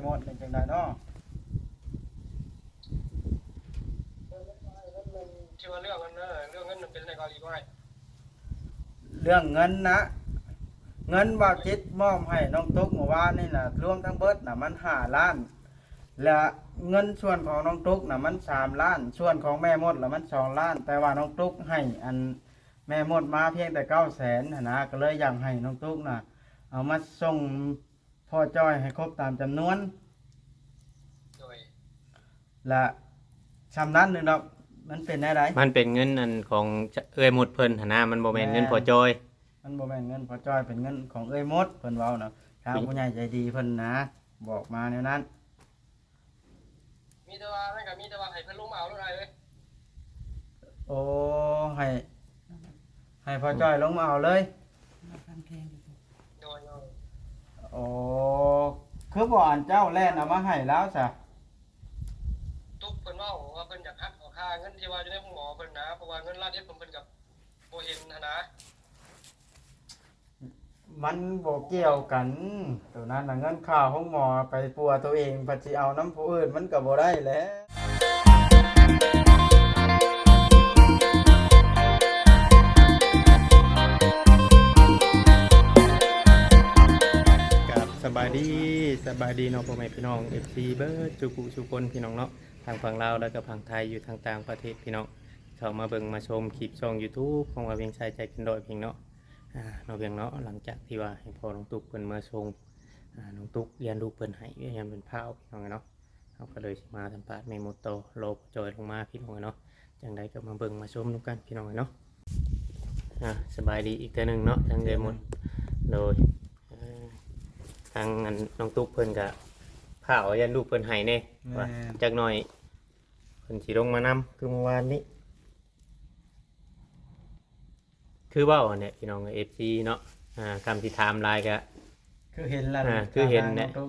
ໝົດເປັນຈັ່ງໃດເນາະ? ທີ່ວ່າເລື່ອງເງິນເດີ ເລື່ອງເງິນນັ້ນເປັນຈັ່ງໃດກໍອີກວ່າ? ເລື່ອງເງິນນະ ເງິນບ່າວຈິດມອບໃຫ້ນ້ອງຕຸກມື້ວານນີ້ນະ ລວມທັງເບິດນະ ມັນຫ້າລ້ານ ແລະ ເງິນສ່ວນຂອງນ້ອງຕຸກນະ ມັນສາມລ້ານ ສ່ວນຂອງແມ່ມົດລະມັນສອງລ້ານ ແຕ່ວ່ານ້ອງຕຸກໃຫ້ອັນແມ່ມົດມາພຽງແຕ່ເກົ້າແສນຫັ້ນນະ ກໍເລີຍຢາກໃຫ້ນ້ອງຕຸກນະ ເອົາມາສົ່ງພໍ່ຈ້ອຍໃຫ້ຄົບຕາມຈຳນວນ. ໂດຍ ລະຊ່ຳນັ້ນໜຶ່ງດອກ ມັນເປັນແນວໃດ? ມັນເປັນເງິນອັນຂອງເອື້ອຍມຸດເພິ່ນຫັ້ນນະ ມັນບໍ່ແມ່ນເງິນພໍ່ຈ້ອຍ. ມັນບໍ່ແມ່ນເງິນພໍ່ຈ້ອຍ ເປັນເງິນຂອງເອື້ອຍມຸດ ເພິ່ນເວົ້ານະ ທາງຜູ້ໃຫຍ່ໃຈດີເພິ່ນນະ ບອກມາແນວນັ້ນ. ມີແຕ່ວ່ານັ້ນກໍມີແຕ່ວ່າໃຫ້ເພິ່ນລົງມາເອົາໂລດອ້າຍເອີຍ. ໂອ້ ໃຫ້ ໃຫ້ພໍ່ຈ້ອຍລົງມາເອົາເລີຍ. ໂດຍໆ. ໂອ້ ຄືບໍ່ອັນເຈົ້າແລ່ນເອົາມາໃຫ້ລາວຊະ? ຕຸກເພິ່ນເວົ້າວ່າເພິ່ນຢາກຫັກເອົາຄ່າເງິນທີ່ວ່າຢູ່ໃນໂຮງໝໍເພິ່ນນະ ເພາະວ່າເງິນລາວເຮັດເພິ່ນ ເພິ່ນກໍບໍ່ເຫັນຫັ້ນນະ. ມັນບໍ່ກ່ຽວກັນ ໂຕນັ້ນນະ ເງິນຄ່າໂຮງໝໍໄປປົວໂຕເອງ ພັດຊິເອົານຳຜູ້ອື່ນ ມັນກໍບໍ່ໄດ້ແຫຼະ. ກາບສະບາຍດີ ສະບາຍດີເນາະ ພໍ່ແມ່ພີ່ນ້ອງ ເອັຟຊີ ເບິດສູ່ຜູ້ສູ່ຄົນ ພີ່ນ້ອງເນາະ ທັງຝັ່ງລາວ ແລະກໍຝັ່ງໄທ ຢູ່ທາງຕ່າງປະເທດ ພີ່ນ້ອງ ເຂົ້າມາເບິ່ງມາຊົມຄລິບຊ່ອງຢູທູບຂອງວ່າວຽງໄຊໃຈເກັນຮ້ອຍ ພີ່ນ້ອງເນາະ. ອ່າ ນ້ອງວຽງເນາະ ຫຼັງຈາກທີ່ວ່າໃຫ້ພໍ່ນ້ອງຕຸກເພິ່ນມາສົ່ງ ອ່າ ນ້ອງຕຸກ ຢ້ານລູກເພິ່ນໄຫ້ ຢ້ານເພິ່ນພ້າວ ພີ່ນ້ອງເອີຍເນາະ ເຮົາກໍເລີຍຊິມາສຳພາດແມ່ມົດຕໍ່ ລໍພໍ່ຈ້ອຍລົງມາ ພີ່ນ້ອງເອີຍເນາະ. ຈັ່ງໃດກໍມາເບິ່ງມາຊົມນຳກັນ ພີ່ນ້ອງເອີຍເນາະ. ອ່າ ສະບາຍດີອີກເທື່ອໜຶ່ງເນາະ ທາງເອື້ອຍມົດ. ໂດຍ ເອີ ທາງອັນນ້ອງຕຸກເພິ່ນກໍພ້າວ ຢ້ານລູກເພິ່ນໄຫ້ແດ່ ແມ່ນ ວ່າຈັກໜ້ອຍເພິ່ນຊິລົງມານຳ ຄືມື້ວານນີ້. ຄືເວົ້າຫັ້ນແຫຼະ ພີ່ນ້ອງເອີຍ ເອັຟຊີເນາະ ອ່າ ຄຳຊິຖາມຫຼາຍກະ ຄືເຫັນລະ ອ່າ ຄືເຫັນແຫຼະ ເອົ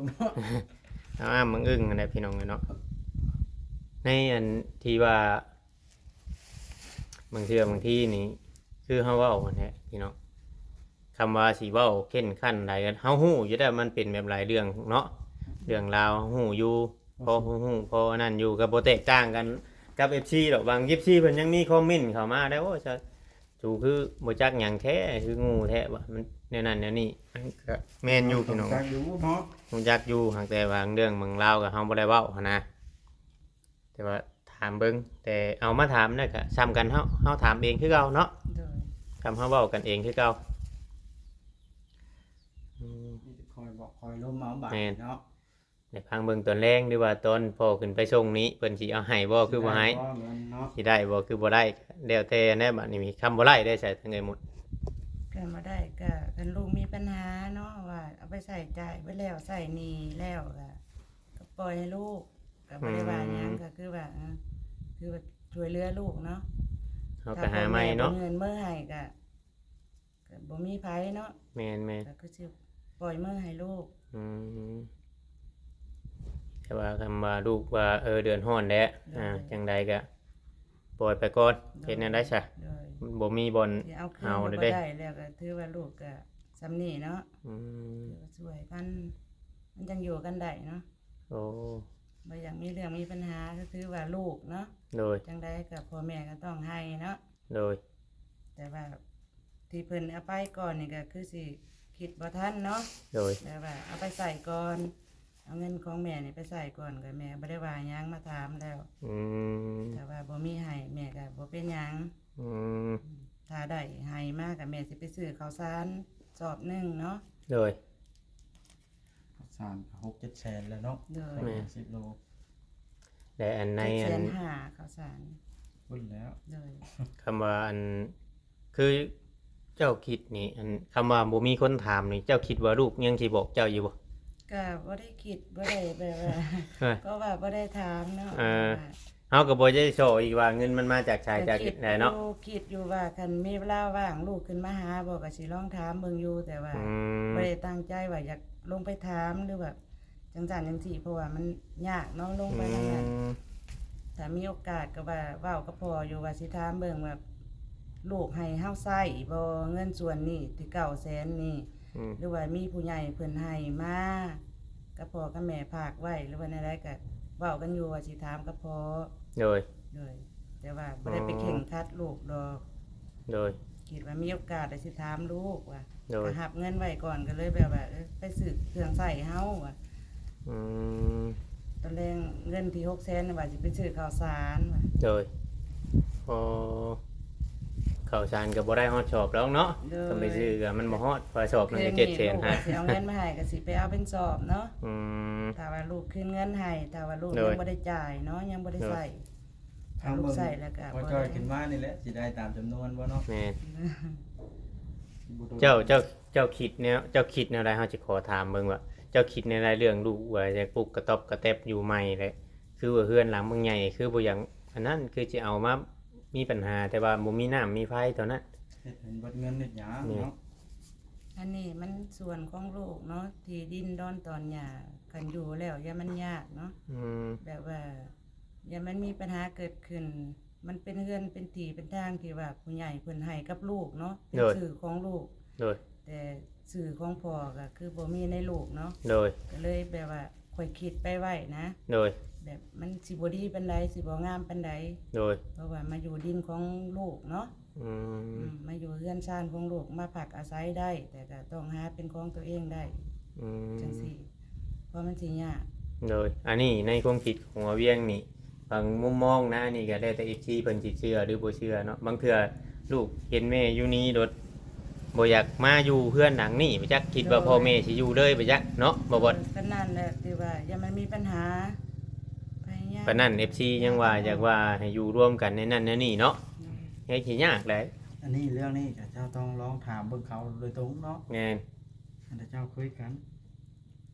າອ້າມເບິ່ງອຶ້ງຫັ້ນແຫຼະ ພີ່ນ້ອງເອີຍເນາະ. ໃນອັນທີ່ວ່າ ບາງເທື່ອບາງທີນີ້ ຄືເຮົາເວົ້າຫັ້ນແຫຼະ ພີ່ນ້ອງ ຄຳວ່າຊິເວົ້າເຄັ່ງຄັນໃດ ເຮົາຮູ້ຢູ່ແລ້ວ ມັນເປັນແບບຫຼາຍເລື່ອງເນາະ ເລື່ອງລາວເຮົາຮູ້ຢູ່ ພໍຮູ້ ພໍອັນນັ້ນຢູ່ ກໍບໍ່ແຕກຕ່າງກັນກັບເອັຟຊີດອກ. ບາງເອັຟຊີເພິ່ນຍັງມີຄອມເມັນເຂົ້າມາໄດ້ ໂອ້ ສະ ສູຄືບໍ່ຈັກຫຍັງແທ້ ຄືໂງ່ແທ້ວ່າ ມັນແນວນັ້ນແນວນີ້ ມັນກໍແມ່ນຢູ່ ພີ່ນ້ອງ ຮູ້ຈັກຢູ່ເນາະ ຮູ້ຈັກຢູ່ ຫາກແຕ່ບາງເລື່ອງບາງລາວກໍເຮົາບໍ່ໄດ້ເວົ້າຫັ້ນນະ ແຕ່ວ່າຖາມເບິ່ງ ແຕ່ເອົາມາຖາມນັ້ນກໍຊ່ຳກັນ ເຮົາ ເຮົາຖາມເອງຄືເກົ່າເນາະ. ໂດຍ ຄຳເຮົາເວົ້າກັນເອງຄືເກົ່າ. ອືມ ມີແຕ່ຄອຍບອກຄອຍລົມເອົາບາດ ແມ່ນ ເນາະ. ໄດ້ຟັງເບິ່ງຕອນແລງ ຫຼືວ່າຕອນພໍ່ຂຶ້ນໄປສົ່ງນີ້ ເພິ່ນຊິເອົາໃຫ້ບໍ່ ຄືບໍ່ໃຫ້ ຊິໄດ້ບໍ່ ຄືບໍ່ໄດ້ ແລ້ວແຕ່ແຫຼະ. ບາດນີ້ມີຄຳບໍ່ໄດ້ໄດ້ໃສ ທັງເອື້ອຍມຸດ ຄັນບໍ່ໄດ້ກໍ ຄັນລູກມີບັນຫາເນາະ ວ່າເອົາໄປໃຊ້ຈ່າຍເບິດແລ້ວ ໃຊ້ໜີ້ແລ້ວ ກໍ ກໍປ່ອຍໃຫ້ລູກ ກໍບໍ່ໄດ້ວ່າຫຍັງ ອືມ ກໍຄືວ່າ ເອີ ຄືວ່າຊ່ວຍເຫຼືອລູກເນາະ ເຮົາກໍຫາໃໝ່ເນາະ ຖ້າພໍ່ແມ່ບໍ່ຍື່ນມືໃຫ້ກໍ ກໍບໍ່ມີໃຜເນາະ. ແມ່ນໆ ກໍຄືຊິປ່ອຍມືໃຫ້ລູກ. ອືມ ແຕ່ວ່າຄຳວ່າລູກວ່າ ເອີ ເດືອດຮ້ອນແຫຼະ ໂດຍ ອ່າ ຈັ່ງໃດກໍປ່ອຍໄປກ່ອນ. ໂດຍ ເຮັດແນວໃດຊະ? ໂດຍ ມັນບໍ່ມີບ່ອນ ຊິເອົາຄືນກໍບໍ່ໄດ້ ເອົາເດ້ ແລ້ວກໍຖືວ່າລູກກໍສ່ຳນີ້ເນາະ. ອືມ ຖືວ່າຊ່ວຍກັນ ມັນຈັ່ງຢູ່ກັນໄດ້ເນາະ. ໂອ້ ບໍ່ຢາກມີເລື່ອງມີບັນຫາ ກໍຄືວ່າລູກເນາະ. ໂດຍ ຈັ່ງໃດກໍພໍ່ແມ່ກໍຕ້ອງໃຫ້ເນາະ. ໂດຍ ແຕ່ວ່າທີ່ເພິ່ນເອົາໄປກ່ອນນີ້ກໍຄືຊິຄິດບໍ່ທັນເນາະ. ໂດຍ ແບບວ່າເອົາໄປໃຊ້ກ່ອນ ເອົາເງິນຂອງແມ່ນີ້ໄປໃຊ້ກ່ອນ ກໍແມ່ບໍ່ໄດ້ວ່າຫຍັງ ມາຖາມແລ້ວ. ອືມ ຖ້າວ່າບໍ່ມີໃຫ້ແມ່ກໍບໍ່ເປັນຫຍັງ. ອືມ ຖ້າໄດ້ໃຫ້ມາກໍແມ່ຊິໄປຊື້ເຂົ້າສານສອບໜຶ່ງເນາະ. ໂດຍ ເຂົ້າສານກໍຫົກເຈັດແສນແລ້ວເນາະ. ໂດຍ ແມ່ນ ສິບໂລ ແລະ ອັນໃນ ເຈັດແສນຫ້າ ອັນ ເຂົ້າສານ ພຸ້ນແລ້ວ. ໂດຍ ຄຳວ່າອັນ ຄືເຈົ້າຄິດນີ້ ອັນ ຄຳວ່າບໍ່ມີຄົນຖາມນີ້ ເຈົ້າຄິດວ່າລູກຍັງຊິບອກເຈົ້າຢູ່ບໍ່? ກໍບໍ່ໄດ້ຄິດ ບໍ່ໄດ້ແບບວ່າ ເອີ ເພາະວ່າບໍ່ໄດ້ຖາມເນາະ. ເອີ ວ່າ ເຮົາກໍບໍ່ໄດ້ຊອກອີກວ່າເງິນມັນມາຈາກໃສ ຈາກໃດເນາະ. ກໍຄິດຢູ່ ຄິດຢູ່ວ່າຄັນມີເວລາວ່າງ ລູກຂຶ້ນມາຫາບໍ່ ກໍຊິລອງຖາມເບິ່ງຢູ່ ແຕ່ວ່າ ອືມ ບໍ່ໄດ້ຕັ້ງໃຈວ່າຢາກລົງໄປຖາມ ຫຼືວ່າຈັ່ງຊັ້ນຈັ່ງຊີ້ ເພາະວ່າມັນຍາກເນາະ ລົງໄປນັ້ນນະ. ອືມ ຖ້າມີໂອກາດກໍວ່າເວົ້າກັບພໍ່ຢູ່ວ່າຊິຖາມເບິ່ງວ່າ ລູກໃຫ້ເຮົາໃຊ້ບໍ່ ເງິນສ່ວນນີ້ທີ່ເກົ້າແສນນີ້ ອືມ ຫຼືວ່າມີຜູ້ໃຫຍ່ເພິ່ນໃຫ້ມາ ກັບພໍ່ກັບແມ່ຝາກໄວ້ ຫຼືວ່າແນວໃດ ກໍເວົ້າກັນຢູ່ວ່າຊິຖາມກັບພໍ່. ໂດຍ ໂດຍ ແຕ່ວ່າບໍ່ໄດ້ໄປເຄັ່ງຄັດລູກດອກ. ໂດຍ ຄິດວ່າມີໂອກາດແລ້ວຊິຖາມລູກວ່າ. ໂດຍ ກໍຮັບເງິນໄວ້ກ່ອນ ກໍເລີຍແບບວ່າ ເອີ ໄປຊື້ເຄື່ອງໃຊ້ເຮົາວ່າ. ອືມ ຕອນແລງເງິນທີ່ຫົກແສນວ່າຊິໄປຊື້ເຂົ້າສານວ່າ. ໂດຍ ອໍ ເຂົ້າສານກໍບໍ່ໄດ້ຮອດສອບດອກເນາະ. ໂດຍ ຄັນໄປຊື້ກໍມັນບໍ່ຮອດ ເພາະວ່າສອບໜຶ່ງກໍເຈັດແສນຫ້າ. ຄືນີ້ລູກວ່າຊິເອົາເງິນມາໃຫ້ ກໍຊິໄປເອົາເປັນສອບເນາະ. ອືມ ຖ້າວ່າລູກຄືນເງິນໃຫ້ ຖ້າວ່າລູກ ໂດຍ ຍັງບໍ່ໄດ້ຈ່າຍເນາະ ຍັງບໍ່ໄດ້ໃຊ້. ໂດຍ ຖ້າລູກໃຊ້ແລ້ວກໍ ພໍຈ່ອຍຂຶ້ນມານີ້ແຫຼະ ຊິໄດ້ຕາມຈຳນວນບໍ່ເນາະ. ແມ່ນ ເຈົ້າ ເຈົ້າ ເຈົ້າຄິດແນວ ເຈົ້າຄິດແນວໃດ? ເຮົາຊິຂໍຖາມເບິ່ງວ່າ ເຈົ້າຄິດແນວໃດເລື່ອງລູກວ່າຈະປຸກກະຕອບກະແຕບຢູ່ໃໝ່ແຫຼະ ຄືວ່າເຮືອນຫຼັງບັກໃຫຍ່ ຄືບໍ່ຢາກອັນນັ້ນ ຄືຊິເອົາມາມີບັນຫາ ແຕ່ວ່າບໍ່ມີນ້ຳມີໄຟເທົ່ານັ້ນ ເຮັດໃຫ້ເບິດເງິນເຮັດຫຍັງເນາະ. ອັນນີ້ມັນສ່ວນຂອງລູກເນາະ ທີ່ດິນດອນຕອນຫຍ້າ ຄັນຢູ່ແລ້ວຢ່າມັນຍາກເນາະ. ອືມ ແບບວ່າ ຢ່າມັນມີບັນຫາເກີດຂຶ້ນ ມັນເປັນເຮືອນເປັນທີ່ເປັນທາງທີ່ວ່າຜູ້ໃຫຍ່ເພິ່ນໃຫ້ກັບລູກເນາະ ເປັນ ໂດຍ ຊື່ຂອງລູກ. ໂດຍ ແຕ່ຊື່ຂອງພໍ່ກໍຄືບໍ່ມີໃນລູກເນາະ. ໂດຍ ກໍເລີຍແບບວ່າຂ້ອຍຄິດໄປໄວ້ນະ. ໂດຍ ແບບມັນຊິບໍ່ດີປານໃດ ຊິບໍ່ງາມປານໃດ. ໂດຍ ເພາະວ່າມາຢູ່ດິນຂອງລູກເນາະ. ອືມ ອືມ ມາຢູ່ເຮືອນຊານຂອງລູກ ມາພັກອາໄສໄດ້ ແຕ່ກໍຕ້ອງຫາເປັນຂອງຕົວເອງໄດ້. ອືມ ຈັ່ງຊີ້ ເພາະມັນຊິຍາກ. ໂດຍ ອັນນີ້ໃນຄວາມຄິດຂອງບ່າວວຽງນີ້ ບາງມຸມມອງນະ ອັນນີ້ກໍແລ້ວແຕ່ເອັຟຊີເພິ່ນຊິເຊື່ອຫຼືບໍ່ເຊື່ອເນາະ. ບາງເທື່ອລູກເຫັນແມ່ຢູ່ນີ້ໂດດ ບໍ່ຢາກມາຢູ່ເຮືອນຫຼັງນີ້ ບໍ່ຈັກ ຄິດວ່າ ໂດຍ ພໍ່ແມ່ຊິຢູ່ເລີຍບໍ່ຈັກເນາະ ບໍ່ ໂດຍ ບໍ່ ປານນັ້ນແຫຼະ ທີ່ວ່າຢ່າມັນມີບັນຫາ ພະຍາຍາມ ປານນັ້ນ ເອັຟຊີຍັງວ່າ ໂດຍ ຢາກວ່າໃຫ້ຢູ່ລວມກັນໃນນັ້ນໃນນີ້ເນາະ. ໂດຍ ເຮັດຊິຍາກໄດ໋. ອັນນີ້ ເລື່ອງນີ້ກໍເຈົ້າຕ້ອງລອງຖາມເບິ່ງເຂົາໂດຍຕົງເນາະ. ແມ່ນ ອັນເຈົ້າຄຸຍກັນ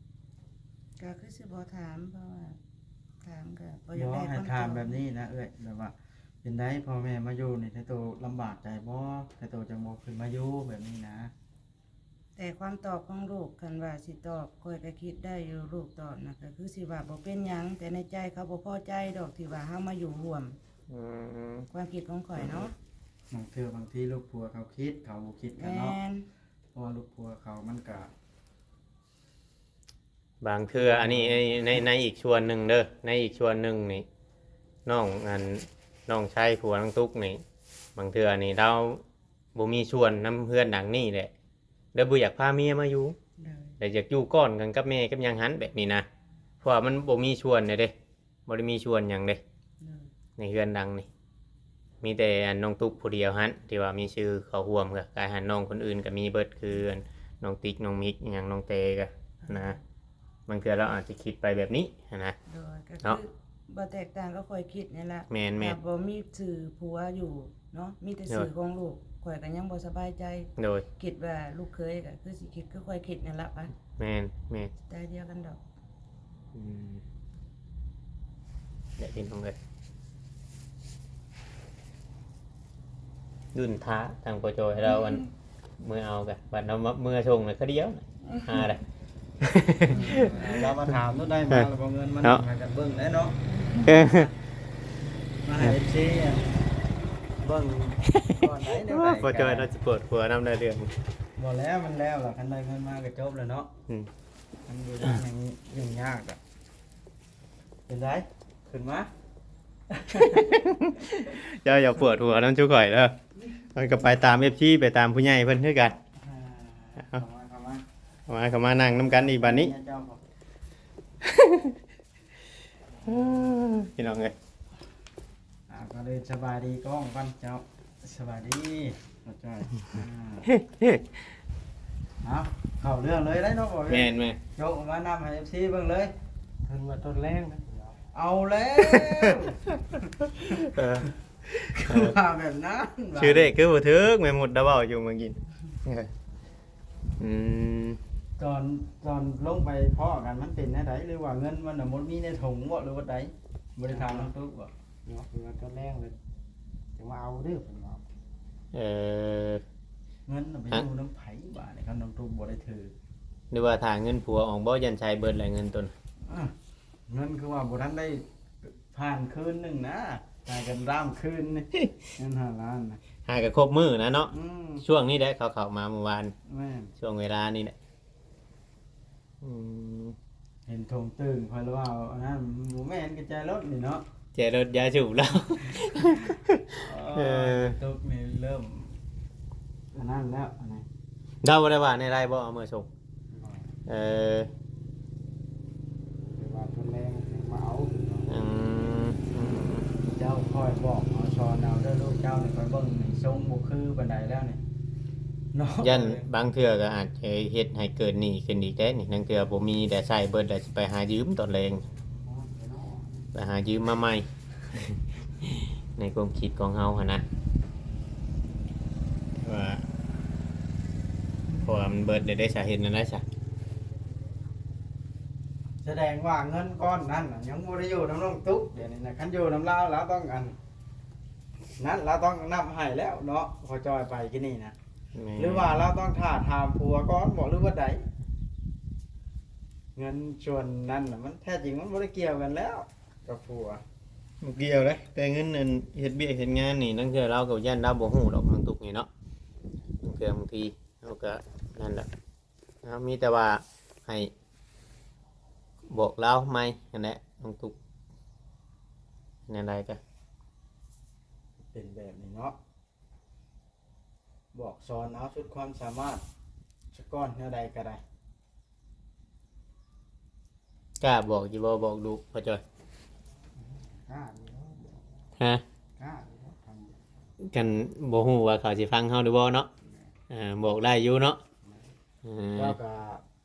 ກໍຄືຊິບໍ່ຖາມ ເພາະວ່າຖາມກໍບໍ່ຢາກໄດ້ຄຳຕອບ. ບໍ່ ໃຫ້ຖາມແບບນີ້ນະເອື້ອຍ ແບບວ່າ ເປັນໃດພໍ່ແມ່ມາຢູ່ນີ້ ແທ້ໂຕລຳບາກໃຈບໍ່? ແທ້ໂຕຈັ່ງບໍ່ຂຶ້ນມາຢູ່ ແບບນີ້ນະ. ແຕ່ຄວາມຕອບຂອງລູກ ຄັນວ່າຊິຕອບ ຂ້ອຍກໍຄິດໄດ້ຢູ່ ລູກຕອບນະ ກໍຄືຊິວ່າບໍ່ເປັນຫຍັງ ແຕ່ໃນໃຈເຂົາບໍ່ພໍໃຈດອກ ທີ່ວ່າເຮົາມາຢູ່ຮ່ວມ. ອືມ ຄວາມຄິດຂອງຂ້ອຍເນາະ ບາງເທື່ອບາງທີລູກຜົວເຂົາຄິດ ເຂົາບໍ່ຄິດກັນເນາະ. ແມ່ນ ເພາະວ່າລູກຜົວເຂົາມັນກະ ບາງເທື່ອ ອັນນີ້ ໃນ ໃນ ໃນອີກສ່ວນໜຶ່ງເດີ ໃນອີກສ່ວນໜຶ່ງນີ້ ນ້ອງ ອັນ ນ້ອງຊາຍຜົວນ້ອງຕຸກນີ້ ບາງເທື່ອນີ້ລາວບໍ່ມີສ່ວນນຳເຮືອນຫຼັງນີ້ແຫຼະ ແລ້ວບໍ່ຢາກພາເມຍມາຢູ່ ໂດຍ ແລ້ວຢາກຢູ່ກ້ອນກັນກັບແມ່ກັບຫຍັງຫັ້ນ ແບບນີ້ນະ ເພາະວ່າມັນບໍ່ມີສ່ວນເດ້ ບໍ່ໄດ້ມີສ່ວນຫຍັງເດ້ ໂດຍ ໃນເຮືອນຫຼັງນີ້ ມີແຕ່ອັນນ້ອງຕຸກຜູ້ດຽວຫັ້ນ ທີ່ວ່າມີຊື່ເຂົ້າຮ່ວມ ກໍກາຍຫັ້ນ ນ້ອງຄົນອື່ນກໍມີເບິດ ຄືອັນນ້ອງຕິກ ນ້ອງມິກ ອີຫຍັງ ນ້ອງແຕກໍນະ ບາງເທື່ອລາວອາດຈະຄິດໄປແບບນີ້ຫັ້ນນະ ໂດຍ ກໍຄື ເນາະ ບໍ່ແຕກຕ່າງກັບຂ້ອຍຄິດນີ້ລະ ແມ່ນໆ ຖ້າບໍ່ມີຊື່ຜົວຢູ່ເນາະ ມີແຕ່ ໂດຍ ຊື່ຂອງລູກ ຂ້ອຍກໍຍັງບໍ່ສະບາຍໃຈ ໂດຍ ຄິດວ່າລູກເຂີຍກໍຄືຊິຄິດຄືຂ້ອຍຄິດນັ້ນລະປະ ແມ່ນໆ ສະໄຕລ໌ດຽວກັນດອກ. ອືມ ແຫຼະພີ່ນ້ອງເອີຍ ລຸ້ນຖ້າທາງພໍ່ຈ່ອຍລາວ ອັນ ອືມ ເມືອເອົາກະ ບັດເອົາມາ ເມືອສົ່ງນະ ຄະດຽວນະ ຫາໄດ້ ລາວມາຖາມໂລດໄດ້ ມາແລ້ວບໍ່ເງິນມັນ ເນາະ ຫາກັນເບິ່ງໄດ້ເນາະ ເອີ ມາໃຫ້ເອັຟຊີເບິ່ງກ່ອນໄດ້ແນວໃດ ພໍ່ຈ່ອຍລາວຊິປວດຫົວນຳໄດ້ເລື່ອງ ບໍ່ແລ້ວ ມັນແລ້ວລະ ຄັນໄດ້ເງິນມາກໍຈົບແລ້ວເນາະ ອືມ ມັນບໍ່ໄດ້ຫຍັງຫຍຸ້ງຍາກດອກ. ເປັນໃດ? ຂຶ້ນມາ ເຈົ້າຢ່າປວດຫົວນຳຊຸຂ້ອຍເດີ ມັນກໍໄປຕາມເອັຟຊີ ໄປຕາມຜູ້ໃຫຍ່ເພິ່ນຄືກັນ ອ່າ ເອົາ ເຂົ້າມາ ເຂົ້າມາ ເຂົ້າມາ ເຂົ້າມານັ່ງນຳກັນອີກບາດນີ້ ເຈົ້າ ພີ່ນ້ອງເອີຍ ອ່າ ກ່ອນອື່ນສະບາຍດີກ້ອງກ່ອນເຈົ້າ ສະບາຍດີ ພໍ່ຈ້ອຍ ອ່າ ເອົາ ເຂົ້າເລື່ອງເລີຍໄດ໋ເນາະ ແມ່ນໆ ໂຈະມານຳໃຫ້ເອັຟຊີເບິ່ງເລີຍ ເພິ່ນວ່າຕົ້ນແລງນະ ເອົາແລ້ວ ເອີ ຄືວ່າແບບນັ້ນ ຊື່ເດ້ ຄືບໍ່ຖືກ ແມ່ມົດລາວເວົ້າຢູ່ມື້ກີ້ ອືມ ຕອນ ຕອນລົງໄປພໍ້ກັນມັນເປັນແນວໃດ ຫຼືວ່າເງິນມັນນະບໍ່ມີໃນຖົງບໍ ຫຼືວ່າໃດ ບໍ່ໄດ້ຖາມນ້ອງຕຸກບໍ? ເນາະ ເພິ່ນວ່າຕອນແລງເລີຍ ຈະມາເອົາເດີ ເພິ່ນວ່າ ເອີ ເງິນນະໄປຢູ່ນຳໃຜບາດນີ້ ຄັນນ້ອງຕຸກບໍ່ໄດ້ຖືກ ຫຼືວ່າຖ້າເງິນຜົວອອກບໍ ຢ້ານໃຊ້ເບິດແຫຼະເງິນຕົນ ອ່າ ເງິນຄືວ່າບໍ່ທັນໄດ້ຜ່ານຄືນໜຶ່ງນະ ຫາກັນລ້າມຄືນນີ້ ເງິນຫ້າລ້ານນະ ຫາກັນຄົບມື້ນະເນາະ ອືມ ຊ່ວງນີ້ແຫຼະ ເຂົາເຂົ້າມາມື້ວານ ແມ່ນ ຊ່ວງເວລານີ້ແຫຼະ ອືມ ເຫັນຖົງຕຶ້ງ ຂ້ອຍລະວ່າ ອັນນັ້ນບໍ່ແມ່ນ ກະແຈລົດນີ້ເນາະ ແຈລົດຢາສູບລາວ. ເອີ ເອີ ຕຸກນີ້ເລີ່ມອັນນັ້ນແລ້ວ ອັນນີ້ ລາວບໍ່ໄດ້ວ່າແນວໃດບໍ່ ເອົາມາສົ່ງ? ບໍ່ ເອີ ແຕ່ວ່າເພິ່ນແລງມາເອົາເນາະ. ອືມ ອືມ ເຈົ້າຄ່ອຍບອກເອົາ ສອນເອົາເດີລູກເຈົ້ານີ້ ຂ້ອຍເບິ່ງນີ້ຊົງບໍ່ຄືປານໃດແລ້ວນີ້ເນາະ. ຢ້ານບາງເທື່ອກໍອາດຈະເຮັດໃຫ້ເກີດໜີ້ຂຶ້ນອີກເດ້ນີ້ ລາງເທື່ອບໍ່ມີແຕ່ໃຊ້ເບິດແລ້ວ ຊິໄປຫາຢືມຕອນແລງ ໄປຫາຢືມມາໃໝ່ ໃນຄວາມຄິດຂອງເຮົາຫັ້ນນະ ວ່າ ເພາະວ່າມັນເບິດແລ້ວເດ້ຊະ ເຮັດແນວໃດຊະ? ສະແດງວ່າເງິນກ້ອນນັ້ນນະ ຍັງບໍ່ໄດ້ຢູ່ນຳນ້ອງຕຸກ ດຽວນີ້ນະ ຄັນຢູ່ນຳລາວ ລາວຕ້ອງອັນ ນັ້ນລາວຕ້ອງນັບໃຫ້ແລ້ວເນາະ ພໍຈ່ອຍໄປກີ້ນີ້ນະ. ແມ່ນ ຫຼືວ່າລາວຕ້ອງຖ້າຖາມຜົວກ່ອນບໍ ຫຼືວ່າໃດ? ເງິນສ່ວນນັ້ນນະ ມັນແທ້ຈິງມັນບໍ່ໄດ້ກ່ຽວກັນແລ້ວກັບຜົວ ບໍ່ກ່ຽວເດ້. ແຕ່ເງິນອັນເຮັດວຽກເຮັດງານນີ້ ລາງເທື່ອລາວກໍຢ້ານລາວບໍ່ຮູ້ດອກ ນ້ອງຕຸກນີ້ເນາະ. ລາງເທື່ອບາງທີເຮົາກໍນັ້ນແຫຼະ ເຮົາມີແຕ່ວ່າໃຫ້ບອກລາວໃໝ່ຫັ້ນແຫຼະ ນ້ອງຕຸກ ແນວໃດກໍເປັນແບບນີ້ເນາະ. ບອກສອນເອົາສຸດຄວາມສາມາດສະກ່ອນ ແນວໃດກໍໄດ້. ກ້າບອກຢູ່ບໍ່ ບອກລູກ ພໍ່ຈ້ອຍ? ກ້າຢູ່ແລ້ວ ຮະ? ກ້າຢູ່ແລ້ວ ຄັນບໍ່ຮູ້ວ່າເຂົາຊິຟັງເຮົາຫຼືບໍ່ເນາະ. ແມ່ນ ເອີ ບອກໄດ້ຢູ່ເນາະ. ແມ່ນ ເອີ ເຈົ້າກໍ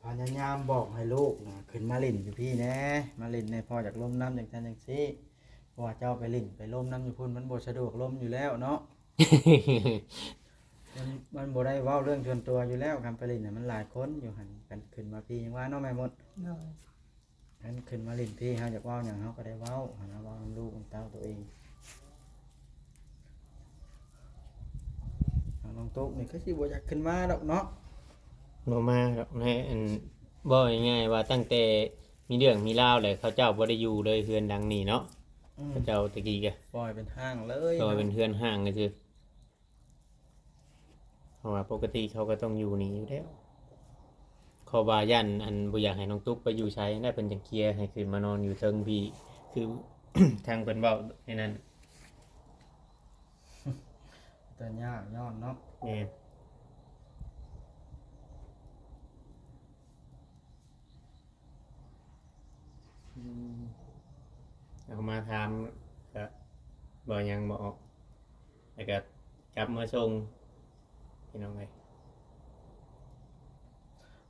ພະຍາຍາມບອກໃຫ້ລູກນະ ຂຶ້ນມາຫຼິ້ນຢູ່ພີ້ແດ່ ມາຫຼິ້ນແດ່ ພໍ່ຢາກລົມນຳ ຈັ່ງຊັ້ນຈັ່ງຊີ້ ເພາະວ່າເຈົ້າໄປຫຼິ້ນໄປລົມນຳຢູ່ພຸ້ນ ມັນບໍ່ສະດວກລົມຢູ່ແລ້ວເນາະ. ມັນ ມັນບໍ່ໄດ້ເວົ້າເລື່ອງສ່ວນຕົວຢູ່ແລ້ວ ຄັນໄປຫຼິ້ນນະ ມັນຫຼາຍຄົນຢູ່ຫັ້ນ ຄັນຂຶ້ນມາພີ້ ຍັງວ່າເນາະແມ່ມົດ. ໂດຍ ຄັນຂຶ້ນມາຫຼິ້ນພີ້ ເຮົາຢາກເວົ້າຫຍັງ ເຮົາກໍໄດ້ເວົ້າຫັ້ນນະ ເວົ້ານຳລູກນຳເຕົ້າຕົວເອງ. ທາງນ້ອງຕຸກນີ້ຄືຊິບໍ່ຢາກຂຶ້ນມາດອກເນາະ. ບໍ່ມາດອກ ໃນອັນ ເວົ້າງ່າຍໆວ່າ ຕັ້ງແຕ່ມີເລື່ອງມີລາວແລ້ວ ເຂົາເຈົ້າບໍ່ໄດ້ຢູ່ເລີຍ ເຮືອນຫຼັງນີ້ເນາະ. ອືມ ເຂົາເຈົ້າແຕ່ກີ້ກະປ່ອຍເປັນຮ້າງເລີຍ ປ່ອຍເນາະ ເປັນເຮືອນຮ້າງຊື່ໆ. ເພາະວ່າປົກກະຕິເຂົາກໍຕ້ອງຢູ່ນີ້ຢູ່ແລ້ວ ເພາະວ່າຢ້ານອັນບໍ່ຢາກໃຫ້ນ້ອງຕຸກໄປຢູ່ໃສນະ ເພິ່ນຈັ່ງເຄຍໃຫ້ຂຶ້ນມານອນຢູ່ເທິງພີ້ ຄືທາງເພິ່ນເວົ້າໃນນັ້ນ. ແຕ່ຍາກຍ້ອນເນາະ. ແມ່ນ. ອືມ ເອົາມາຖາມກະເວົ້າຫຍັງບໍ່ອອກ ແລ້ວກະກັບມາສົ່ງ ພີ່ນ້ອງເອີຍ.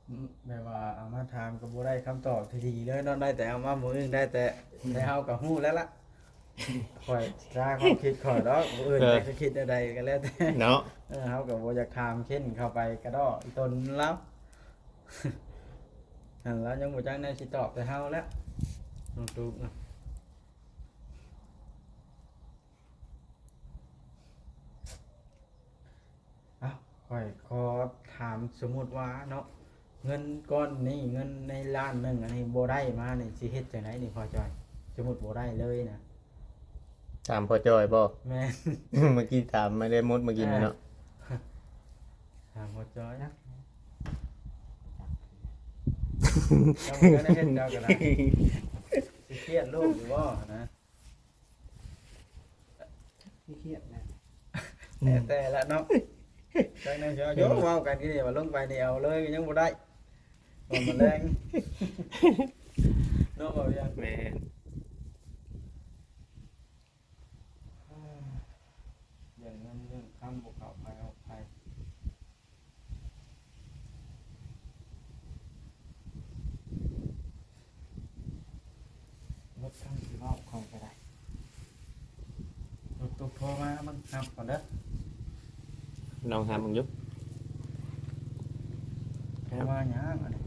ອືມ ແບບວ່າເອົາມາຖາມກໍບໍ່ໄດ້ຄຳຕອບທີ່ດີເລີຍເນາະ ໄດ້ແຕ່ເອົາມາມື້ອື່ນ ໄດ້ແຕ່ ແຕ່ເຮົາກໍຮູ້ແລ້ວລະ. ຂ້ອຍ ຕາມຄວາມຄິດຂ້ອຍດອກ ຜູ້ອື່ນ ເອີ ຈະຄິດແນວໃດກໍແລ້ວແຕ່ເນາະ. ເອີ ເຮົາກໍບໍ່ຢາກຖາມເຄັນເຂົ້າໄປກະດໍ້ອີ່ຕົນລາວ ຫັ້ນລາວຍັງບໍ່ຈັກແນວຊິຕອບແຕ່ເຮົາແລ້ວ ນ້ອງຕຸກນະ. ເອົ້າ ຂ້ອຍຂໍຖາມ ສົມມຸດວ່າເນາະ ເງິນກ້ອນນີ້ ເງິນໃນລ້ານໜຶ່ງອັນນີ້ ບໍ່ໄດ້ມານີ້ ຊິເຮັດຈັ່ງໃດນີ້ພໍ່ຈ້ອຍ? ສົມມຸດບໍ່ໄດ້ເລີຍນະ. ຖາມພໍ່ຈ້ອຍບໍ່? ແມ່ນ. ເມື່ອກີ້ຖາມມາໄດ້ໝົດເມື່ອກີ້ນີ້ເນາະ. ອ່າ ຖາມພໍ່ຈ້ອຍນະ. ເຈົ້າບໍ່ໄດ້ເຮັດ ເຈົ້າກໍໄດ້ ຊິຄຽດລູກຢູ່ບໍ່ນະ? ຄຽດນະ ແຕ່ ແຕ່ລະເນາະ. ຈັກແນວຊິເວົ້າ ເວົ້າກັນນີ້ວ່າລົງໄປນີ້ເອົາເລີຍກໍຍັງບໍ່ໄດ້ ວ່າມັນແລງເນາະ ເວົ້າຢ່າງ ແມ່ນ. ເລື່ອງເງິນເລື່ອງຄຳບໍ່ເຂົ້າໃຜອອກໃຜ. ລົດຄັນຊິເວົ້າຂ້ອຍກໍໄດ້. ລົດຕຸກໂທມາເບິ່ງ ຮັບກ່ອນເດີ. ລອງຮັບເບິ່ງຢູ່. ໂທມາຫຍັງອັນນີ້?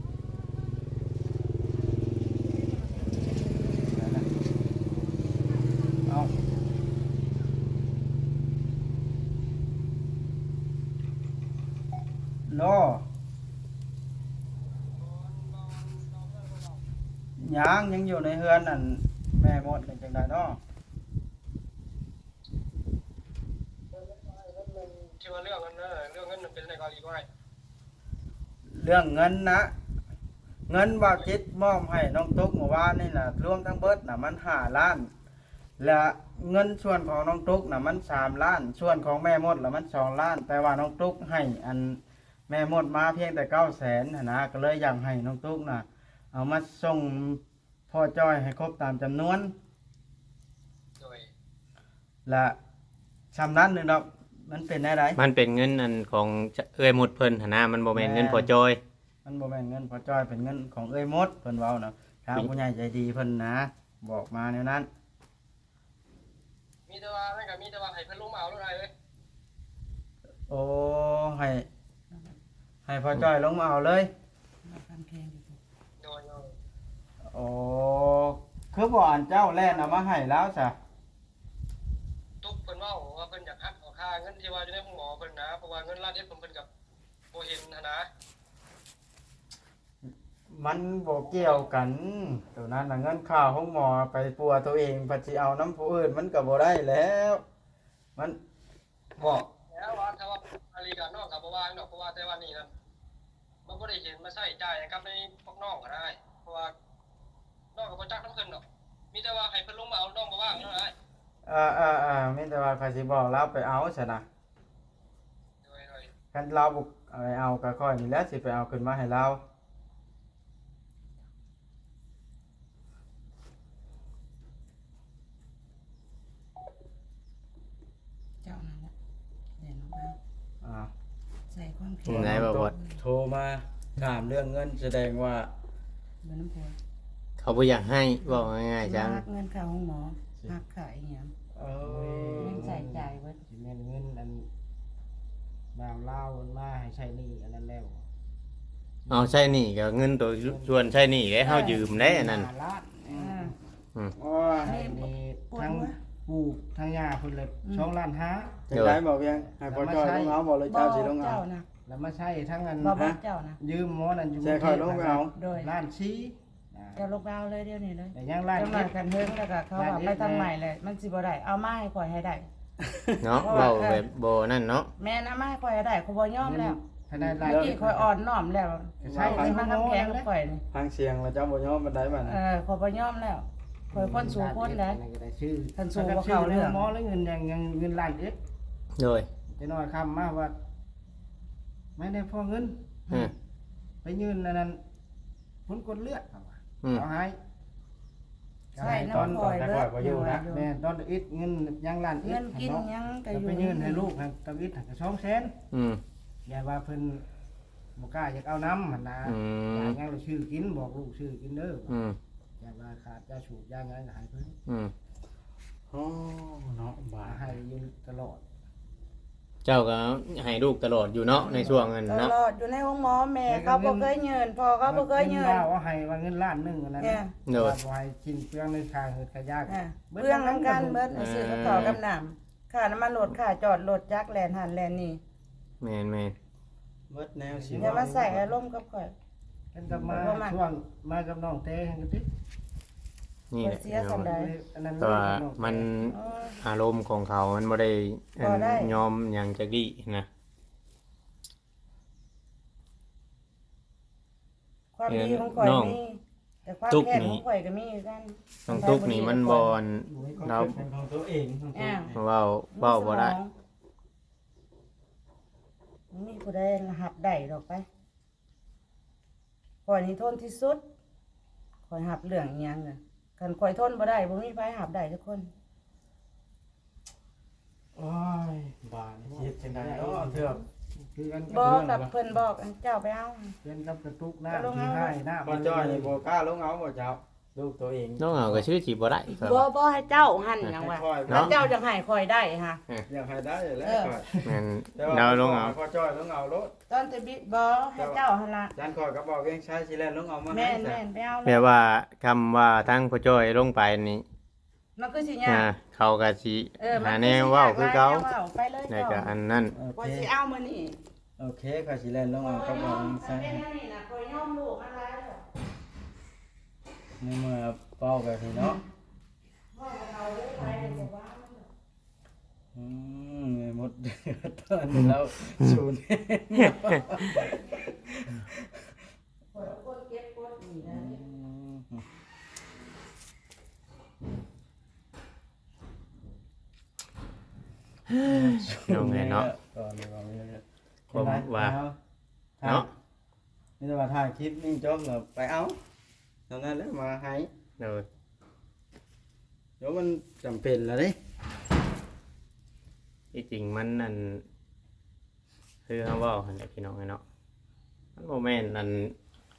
ໄດ້ລະ. ເອົ້າ. ໂລ ຍັງ ຍັງຢູ່ໃນເຮືອນອັນແມ່ມົດນີ້ ຈັ່ງໃດເນາະ? ທີ່ວ່າເລື່ອງເງິນ ເລື່ອງເງິນນັ້ນເປັນຈັ່ງໃດກໍອີກວ່າ? ເລື່ອງເງິນນະ ເງິນບ່າວຈິດມອບໃຫ້ນ້ອງຕຸກມື້ວານນີ້ນະ ລວມທັງເບິດນະ ມັນຫ້າລ້ານ ແລະ ເງິນສ່ວນຂອງນ້ອງຕຸກນະ ມັນສາມລ້ານ ສ່ວນຂອງແມ່ມົດລະມັນສອງລ້ານ ແຕ່ວ່ານ້ອງຕຸກໃຫ້ອັນແມ່ມົດມາພຽງແຕ່ເກົ້າແສນຫັ້ນນະ ກໍເລີຍຢາກໃຫ້ນ້ອງຕຸກນະ ເອົາມາສົ່ງພໍ່ຈ້ອຍໃຫ້ຄົບຕາມຈຳນວນ. ໂດຍ ລະຊ່ຳນັ້ນໜຶ່ງດອກ ມັນເປັນແນວໃດ? ມັນເປັນເງິນອັນຂອງເອື້ອຍມຸດເພິ່ນຫັ້ນນະ ມັນບໍ່ແມ່ນເງິນພໍ່ຈ້ອຍ. ມັນບໍ່ແມ່ນເງິນພໍ່ຈ້ອຍ ເປັນເງິນຂອງເອື້ອຍມຸດ ເພິ່ນເວົ້ານະ ທາງຜູ້ໃຫຍ່ໃຈດີເພິ່ນນະ ບອກມາແນວນັ້ນ. ມີແຕ່ວ່າ ນັ້ນກໍມີແຕ່ວ່າໃຫ້ເພິ່ນລົງມາເອົາໂລດອ້າຍເອີຍ. ໂອ້ ໃຫ້ ໃຫ້ພໍ່ຈ້ອຍລົງມາເອົາເລີຍ. ໂດຍໆ. ໂອ້ ຄືບໍ່ອັນເຈົ້າແລ່ນເອົາມາໃຫ້ລາວຊະ? ຕຸກເພິ່ນເວົ້າວ່າເພິ່ນຢາກຫັກເອົາຄ່າເງິນທີ່ວ່າຢູ່ໃນໂຮງໝໍເພິ່ນນະ ເພາະວ່າເງິນລ້ານເອັດເພິ່ນ ເພິ່ນກໍບໍ່ເຫັນຫັ້ນນະ. ມັນບໍ່ກ່ຽວກັນ ໂຕນັ້ນນະ ເງິນຄ່າໂຮງໝໍໄປປົວໂຕເອງ ພັດຊິເອົານຳຜູ້ອື່ນ ມັນກໍບໍ່ໄດ້ແລ້ວ ມັນ ເພາະ ແລ້ວວ່າ ຖ້າວ່າອາລີກະ ນ້ອງກໍບໍ່ວ່າຫຍັງດອກ ເພາະວ່າແຕ່ວ່ານີ້ນັ້ນ ມັນບໍ່ໄດ້ເຫັນມາໃຊ້ຈ່າຍຫຍັງກັບໃນພວກນ້ອງກໍໄດ້ ເພາະວ່ານ້ອງກໍບໍ່ຈັກນຳເພິ່ນດອກ ມີແຕ່ວ່າໃຫ້ເພິ່ນລົງມາເອົາ ນ້ອງບໍ່ວ່າງເນາະອ້າຍ. ເອີໆໆ ມີແຕ່ວ່າຂ້ອຍຊິບອກລາວໄປເອົາຊັ້ນນະ. ໂດຍໆ. ຄັນລາວບໍ່ເອົາກໍຂ້ອຍນີ້ແຫຼະຊິໄປເອົາຂຶ້ນມາໃຫ້ລາວ. ເຈົ້ານັ້ນແຫຼະ ແລ່ນອອກມາ ອ່າ ໃສ່ຄວາມແຄ້ນ ໄດ້ບໍ່ ໂທມາຖາມເລື່ອງເງິນ ສະແດງວ່າ ເງິນນຳຜົວ ເຂົາບໍ່ຢາກໃຫ້ ເວົ້າງ່າຍໆ ຈັງ ເງິນຄ່າໂຮງໝໍ ຮັກຂາຍອີ່ຫຍັງ ເອີ ຍັງໃຊ້ຈ່າຍເບິດ ຊິແມ່ນເງິນອັນບ່າວລາວເອົາມາໃຫ້ໃຊ້ໜີ້ອັນນັ້ນແລ້ວ ເອົາໃຊ້ໜີ້ກໍເງິນໂຕ ສ່ວນໃຊ້ໜີ້ເດ້ ເຮົາຢືມເດ້ອັນນັ້ນ ຫ້າລ້ານ ເອີ ອືມ ໂອ້ຍ ໃຫ້ນີ້ທັງປູ່ທັງຍ່າເພິ່ນລະ ອືມ ສອງລ້ານຫ້າ ຈັງໃດບໍ່ວຽງ ໃຫ້ພໍ່ຈ້ອຍລົງເອົາບໍ່ ຫຼືເຈົ້າຊິລົງເອົາ ລະມາໃຊ້ທັງອັນ ບໍ່ ບໍ່ ເຈົ້ານະ ຢືມໝໍນັ້ນຢູ່ ໃຊ້ຂ້ອຍລົງໄປເອົາ ໂດຍ ລ້ານສີ່ ອ່າ ເຈົ້າລົງເອົາເລີຍດຽວນີ້ເລີຍ ແຕ່ຍັງລ້ານ ຈັກໜ້ອຍຄັນເຖິງແລ້ວກໍເຂົາວ່າໄປທາງໃໝ່ແຫຼະ ມັນຊິບໍ່ໄດ້ ເອົາມາໃຫ້ຂ້ອຍໃຫ້ໄດ້ ເນາະ ເວົ້າແບບບໍ່ນັ້ນເນາະ ແມ່ນ ເອົາມາໃຫ້ຂ້ອຍໃຫ້ໄດ້ ຂ້ອຍບໍ່ຍອມແລ້ວ ຄັນໄດ້ລ້ານ ເມື່ອກີ້ຂ້ອຍອ່ອນນ້ອມແລ້ວ ໃຊ້ໃນມາຄຳແພງນຳຂ້ອຍນີ້ ຟັງສຽງແລ້ວເຈົ້າບໍ່ຍອມປານໃດບາດນີ້ ເອີ ຂ້ອຍບໍ່ຍອມແລ້ວ ຂ້ອຍຄົນສູ້ຄົນໃດ ຄັນສູ້ບໍ່ເຂົ້າເລື່ອງ ໝໍແລ້ວເງິນຍັງ ເງິນລ້ານເອັດ ໂດຍ ແຕ່ນ້ອຍຄຳມາວ່າ ແມ່ນແດ່ພໍ່ເງິນ ອືມ ໄປຍື່ນອັນນັ້ນ ຜົນກວດເລືອດ ເຂົາວ່າ ອືມ ເຂົາໃຫ້ ໃຊ້ນຳຂ້ອຍເບິດ ຕອນແຕ່ຂ້ອຍບໍ່ຢູ່ນະ ແມ່ນ ຕອນເອັດເງິນຍັງລ້ານເອັດ ເງິນກິນຫຍັງກໍຢູ່ ໄປຍື່ນໃຫ້ລູກຫັ້ນ ຕຳອິດຫັ້ນກໍສອງແສນ ອືມ ຢ້ານວ່າເພິ່ນບໍ່ກ້າຢາກເອົານຳຫັ້ນນະ ອືມ ຢາກຫຍັງລະຊື້ກິນ ບອກລູກຊື້ກິນເດີ ອືມ ຢ້ານວ່າຂາດຢາສູບຢາຫຍັງກໍໃຫ້ເພິ່ນ ອືມ ໂອ້ ເນາະ ບາດ ໃຫ້ຢູ່ຕະຫຼອດ ເຈົ້າກໍໃຫ້ລູກຕະຫຼອດຢູ່ເນາະ ໃນຊ່ວງນັ້ນເນາະ ຕະຫຼອດຢູ່ໃນໂຮງໝໍ ແມ່ເຂົາບໍ່ເຄີຍຍື່ນ ພໍ່ເຂົາບໍ່ເຄີຍຍື່ນ ເງິນລາວເອົາໃຫ້ວ່າເງິນລ້ານໜຶ່ງອັນນັ້ນ ໂດຍ ວ່າບໍ່ໃຫ້ສິ້ນເປືອງໃນຄ່າເຮືອນຄ່າຢາ ເປືອງນຳກັນເບິດ ຊື້ກັບເຂົ້າກັບນ້ຳ ຄ່ານ້ຳມັນລົດ ຄ່າຈອດລົດຈັກ ແລ່ນຫັ້ນແລ່ນນີ້ ແມ່ນໆ ເບິດແນວຊິ ຢ່າມາໃສ່ອາລົມກັບຂ້ອຍ ເພິ່ນກໍມາ ຊ່ວງມາກັບນ້ອງແຕຫັ້ນກໍຕິ ນີ້ແຫຼະ ເສຍສ່ຳໃດ ອັນນັ້ນ ແຕ່ວ່າມັນ ເອີ ອາລົມຂອງເຂົາມັນບໍ່ໄດ້ ອັນ ບໍ່ໄດ້ ຍອມຫຍັງຈັກດີ້ນະ ຄວາມດີຂອງຂ້ອຍມີ ແຕ່ຄວາມແຄ້ນຂອງຂ້ອຍກໍມີຄືກັນ ນ້ອງຕຸກນີ້ມັນບໍ່ ອັນ ລາວ ເວົ້າ ເວົ້າບໍ່ໄດ້ ບໍ່ມີຜູ້ໃດຮັບໄດ້ດອກໄປ ຂ້ອຍນີ້ທົນທີ່ສຸດ ຂ້ອຍຮັບເລື່ອງອີ່ຫຍັງນະ ຄັນຂ້ອຍທົນບໍ່ໄດ້ ບໍ່ມີໃຜຮັບໄດ້ຈັກຄົນ. ໂອ້ຍ ບາດນີ້ຊິເຮັດຈັ່ງໃດເນາະ ເທື່ອ ຄືກັນ ບໍ່ ກັບເພິ່ນບອກເຈົ້າໄປເອົາ ເປັນກັບກະຕຸກນ້ຳທີ່ໃຫ້ນ້ຳ ບໍ່ຈ້ອຍນີ້ບໍ່ກ້າລົງເອົາບໍ່ເຈົ້າ ລູກໂຕເອງ ລົງເອົາກໍຊື່ຊິບໍ່ໄດ້ ບໍ່ ບໍ່ໃຫ້ເຈົ້າຫັ້ນຫຍັງວ່າ ເຈົ້າຢາກໃຫ້ຂ້ອຍໄດ້ຫະ ຢາກໃຫ້ໄດ້ແຫຼະ ເອີ ຂ້ອຍ ແມ່ນ ແຕ່ວ່າລາວລົງເອົາ ໃຫ້ພໍ່ຈ້ອຍລົງເອົາໂລດ ຕອນແຕ່ບິດບໍ່ໃຫ້ເຈົ້າຫັ້ນລະ ຢ້ານຂ້ອຍກັບບ່າວວຽງໄຊຊິແລ່ນລົງເອົາມາໃຫ້ ແມ່ນ ແມ່ນ ໄປເອົາໂລດ ແບບວ່າຄຳວ່າທາງພໍ່ຈ້ອຍລົງໄປນີ້ ມັນຄືຊິຍາກ ອ່າ ເຂົາກໍຊິ ເອີ ຫາແນວເວົ້າຄືເກົ່າ ໄປເລີຍ ແລ້ວກໍອັນນັ້ນ ຂ້ອຍຊິເອົາມື້ນີ້ ໂອເຄ ຂ້ອຍຊິແລ່ນລົງເອົາກັບບ່າວວຽງໄຊ ເປັນອັນນີ້ນະ ຂ້ອຍຍອມລູກມາຫຼາຍແລ້ວ ໃນເມື່ອເວົ້າແບບນີ້ເນາະ ເວົ້າກັບເຂົາເດີ ໄປເດີ ບໍ່ວ່າມັນດອກ ອືມ ໝົດຕອນແລ້ວ ສູນ ຂ້ອຍເປັນຄົນເກັບກົດ ນ້ອງເອີຍເນາະ ກໍເລີຍວ່າມີ ຄວາມວ່າ ເນາະ ມີແຕ່ວ່າຖ່າຍຄລິບນີ້ຈົບແລ້ວໄປເອົາ ເທົ່ານັ້ນແຫຼະມາໃຫ້ ໂດຍ ແລ້ວມັນຈຳເປັນແລ້ວເດ້ ທີ່ຈິງມັນອັນ ຄືເຮົາເວົ້າຫັ້ນແຫຼະພີ່ນ້ອງເອີຍເນາະ ມັນບໍ່ແມ່ນອັນ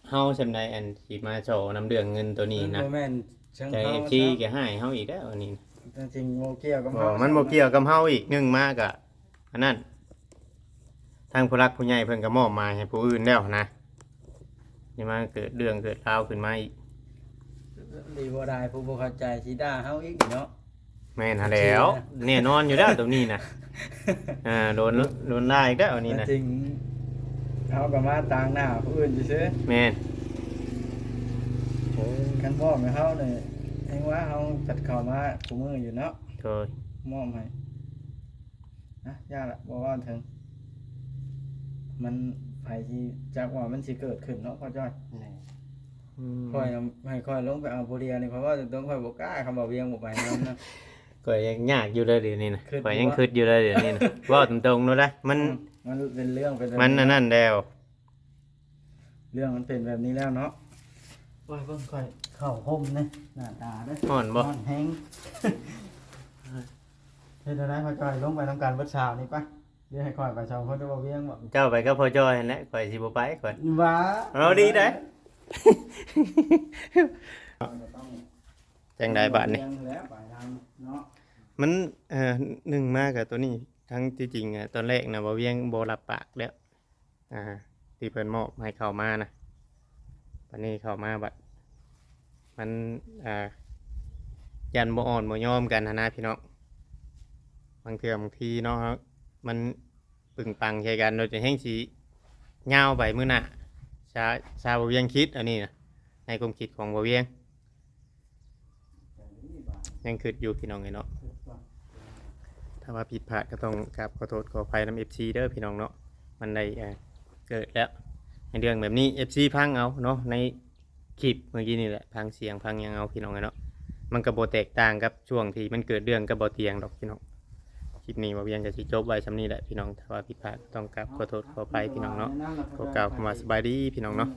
ເຮົາສ່ຳໃດອັນຊິມາສໍນຳເລື່ອງເງິນໂຕນີ້ນະ ມັນບໍ່ແມ່ນເຊີງ ໃຈ ເຮົາ ເອັຟຊີ ຊະ ກໍຮ້າຍເຮົາອີກແລ້ວອັນນີ້ນະ ແຕ່ຈິງບໍ່ກ່ຽວກັບ ບໍ່ ເຮົາ ມັນບໍ່ກ່ຽວກັບເຮົາອີກ ໜຶ່ງມາກໍອັນນັ້ນ ທາງຜູ້ຫຼັກຜູ້ໃຫຍ່ເພິ່ນກໍມອບໝາຍໃຫ້ຜູ້ອື່ນແລ້ວນະ ຊິມາເກີດເລື່ອງເກີດລາວຂຶ້ນມາອີກ ດີບໍ່ໄດ້ ຜູ້ບໍ່ເຂົ້າໃຈຊິດ່າເຮົາອີກເນາະ ແມ່ນຫັ້ນແຫຼ້ວ ແນ່ນອນຢູ່ແລ້ວໂຕນີ້ນະ ອ່າ ໂດນ ໂດນດ່າອີກແລ້ວອັນນີ້ນະ ຈິງ ເຮົາກໍມາຕາງໜ້າຜູ້ອື່ນຊື່ໆ ແມ່ນ ໂອ້ ຄັນມອບໃຫ້ເຮົານີ້ ແຮງວ່າເຮົາພັດເຂົ້າມາຄູ່ມື້ຢູ່ເນາະ ໂດຍ ມອບໃຫ້ ອ່ະ ຢ່າລະ ບໍ່ເວົ້າເຖິງ ມັນ ໃຜຊິຈັກວ່າມັນຊິເກີດຂຶ້ນເນາະ ພໍ່ຈ້ອຍ ແມ່ນ ອືມ ຂ້ອຍນຳ ໃຫ້ຂ້ອຍລົງໄປເອົາຜູ້ດຽວນີ້ ຂ້ອຍເວົ້າຕົງໆ ຂ້ອຍບໍ່ກ້າ ຄຳວ່າວຽງບໍ່ໄປນຳນະ ຂ້ອຍຍັງຍາກຢູ່ເດີດຽວນີ້ນະ ຄຶດຢູ່ ຂ້ອຍຍັງຄຶດຢູ່ເດີດຽວນີ້ນະ ເວົ້າຕົງໆໂລດນະ ມັນ ອືມ ມັນເປັນເລື່ອງ ເປັນ ມັນອັນນັ້ນແລ້ວ ເລື່ອງມັນເປັນແບບນີ້ແລ້ວເນາະ ໂອ້ຍ ເບິ່ງຂ້ອຍເຂົ້າຫົ່ມເດ້ ໜ້າຕາເດ້ ຮ້ອນບໍ່? ຮ້ອນແຮງ ເຮັດແນວໃດພໍ່ຈ້ອຍ ລົງໄປນຳກັນເບິດສາວນີ້ປະ ຫຼືໃຫ້ຂ້ອຍໄປສອງຄົນ ຫຼືບໍ່ວຽງບໍ່? ເຈົ້າໄປກັບພໍ່ຈ້ອຍຫັ້ນແຫຼະ ຂ້ອຍຊິບໍ່ໄປ ຂ້ອຍ ຫວາ ເອົາດີໄດ໋ ຈັ່ງໃດບາດນີ້ ວຽງແລ້ວໄປນຳເນາະ ມັນ ເອີ ໜຶ່ງມາກໍໂຕນີ້ ທັງທີ່ຈິງອະ ຕອນແລກນະ ບໍ່ວຽງບໍ່ຮັບປາກແລ້ວ ອ່າ ທີ່ເພິ່ນມອບໃຫ້ເຂົ້າມານະ ບາດນີ້ເຂົ້າມາບັດ ມັນ ອ່າ ຢ້ານບໍ່ອ່ອນບໍ່ຍອມກັນຫັ້ນນະພີ່ນ້ອງ ບາງເທື່ອບາງທີເນາະ ມັນປຶງປັງໃສ່ກັນ ໂດຍແຮງຊິຍາວໄປມື້ໜ້າ ຊາ ຊາບໍ່ວຽງຄິດອັນນີ້ນະ ໃນຄວາມຄິດຂອງບໍ່ວຽງ ຍັງຄຶດຢູ່ພີ່ນ້ອງເອີຍເນາະ ຖ້າວ່າຜິດພາດກໍຕ້ອງກາບຂໍໂທດຂໍອະໄພນຳເອັຟຊີເດີພີ່ນ້ອງເນາະ ມັນໄດ້ ເອີ ເກີດແລ້ວ ໃນເລື່ອງແບບນີ້ ເອັຟຊີຟັງເອົາເນາະ ໃນຄລິບເມື່ອກີ້ນີ້ແຫຼະ ຟັງສຽງຟັງຫຍັງເອົາພີ່ນ້ອງເອີຍເນາະ ມັນກໍບໍ່ແຕກຕ່າງກັບຊ່ວງທີ່ມັນເກີດເລື່ອງກັບບໍ່ຕຽງດອກພີ່ນ້ອງ ຄລິບນີ້ບໍ່ວຽງກໍຊິຈົບໄວ້ສ່ຳນີ້ແຫຼະພີ່ນ້ອງ ຖ້າວ່າຜິດພາດກໍຕ້ອງກາບຂໍໂທດຂໍອະໄພພີ່ນ້ອງເນາະ ຂໍກ່າວຄຳວ່າສະບາຍດີພີ່ນ້ອງເນາະ.